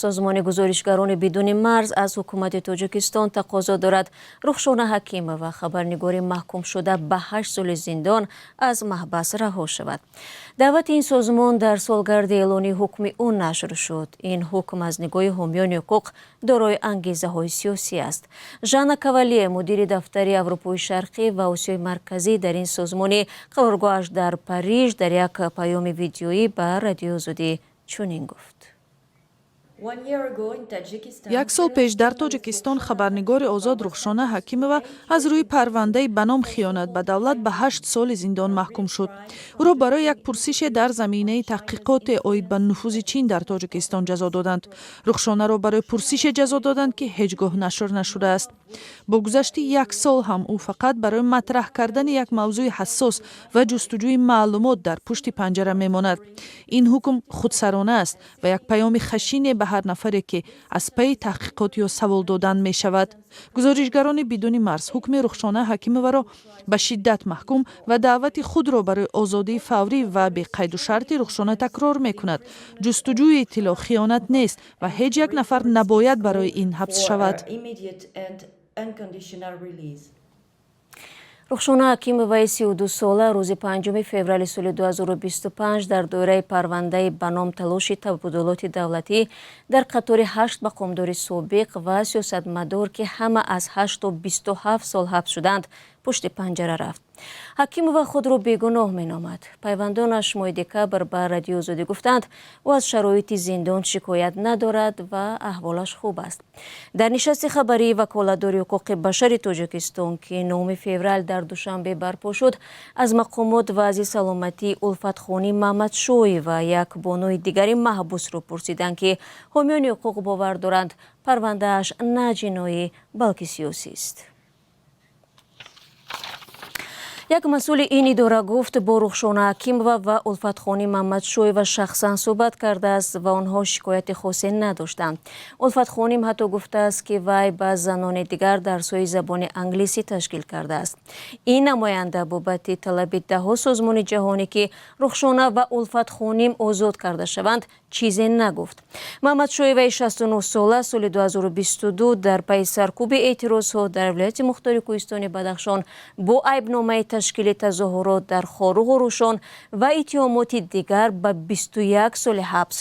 Созмони Гузоришгарони бидуни марз аз ҳукумати Тоҷикистон тақозо дорад, Рухшона Ҳакимова, хабарнигори маҳкумшуда ба 8 соли зиндон, аз маҳбас раҳо шавад. Даъвати ин созмон дар солгарди эълони ҳукми ӯ нашр шуд. Ин ҳукм аз нигоҳи ҳомиёни ҳуқуқ дорои ангезаҳои сиёсӣ аст. Жанна Кавалие, мудири дафтари Аврупои Шарқӣ ва Осиёи Марказӣ дар ин созмони қароргоҳаш дар Париж, дар як паёми видеоӣ ба Радиои Озодӣ чунин гуфт. Як сол пеш дар Тоҷикистон хабарнигори озод Рухшона Ҳакимова аз рӯи парвандаи ба ном хиёнат ба давлат ба 8 соли зиндон маҳкум шуд. Ӯро барои як пурсише дар заминаи таҳқиқоте оид ба нуфузи Чин дар Тоҷикистон ҷазо доданд. Рухшонаро барои пурсише ҷазо доданд, ки ҳеҷ гоҳ нашр нашудааст. Бо гузашти як сол ҳам ӯ фақат барои матраҳ кардани як мавзӯи ҳассос ва ҷустуҷӯи маълумот дар пушти панҷара мемонад. Ин ҳукм худсарона аст ва як паёми хашине ба ҳар нафаре, ки аз пайи таҳқиқот ё савол додан мешавад. Гузоришгарони бидуни марз ҳукми Рухшона Ҳакимоваро ба шиддат маҳкум ва даъвати худро барои озодии фаврӣ ва беқайду шарти Рухшона такрор мекунад. Ҷустуҷӯи иттилоъ хиёнат нест ва ҳеҷ як нафар набояд барои ин ҳабс шавад. Unconditional release. Рухшона Ҳакимоваи 32сола рӯзи 5 феврали соли 2025 дар доираи парвандаи ба ном талоши табдулоти давлатӣ дар қатори ҳашт мақомдори собиқ ва сиёсатмадор, ки ҳама аз 8 то 27 сол ҳабс шуданд, пушти панҷара рафт. Ҳакимова худро бегуноҳ меномад. Пайвандонаш моҳи декабр ба Радиои Озодӣ гуфтанд, ӯ аз шароити зиндон шикоят надорад ва аҳволаш хуб аст. Дар нишасти хабарии ваколатдори ҳуқуқи башари Тоҷикистон, ки 9 феврал дар Душанбе барпо шуд, аз мақомот вазъи саломатии Улфатхоним Маҳмадшоева, як бонуи дигари маҳбусро пурсиданд, ки ҳомиёни ҳуқуқ бовар доранд, парвандааш на ҷиноӣ, балки сиёсист. Як масъули ин идора гуфт, бо Рухшона Ҳакимова ва Улфатхоним Маҳмадшоева шахсан суҳбат кардааст ва онҳо шикояти хосе надоштанд. Улфатхоним ҳатто гуфтааст, ки вай ба занони дигар дарсҳои забони англисӣ ташкил кардааст. Ин намоянда бобати талаби даҳҳо созмони ҷаҳонӣ, ки Рухшона ва Улфатхоним озод карда шаванд, чизе нагуфт. Маҳмадшоеваи 69 сола соли 2022 дар пайи саркӯби эътирозҳо дар вилояти мухтори кӯҳистони Бадахшон бо айбномаи ташкили тазоҳурот дар Хоруғу Рӯшон ва иттиҳомоти дигар ба 21 соли ҳабс.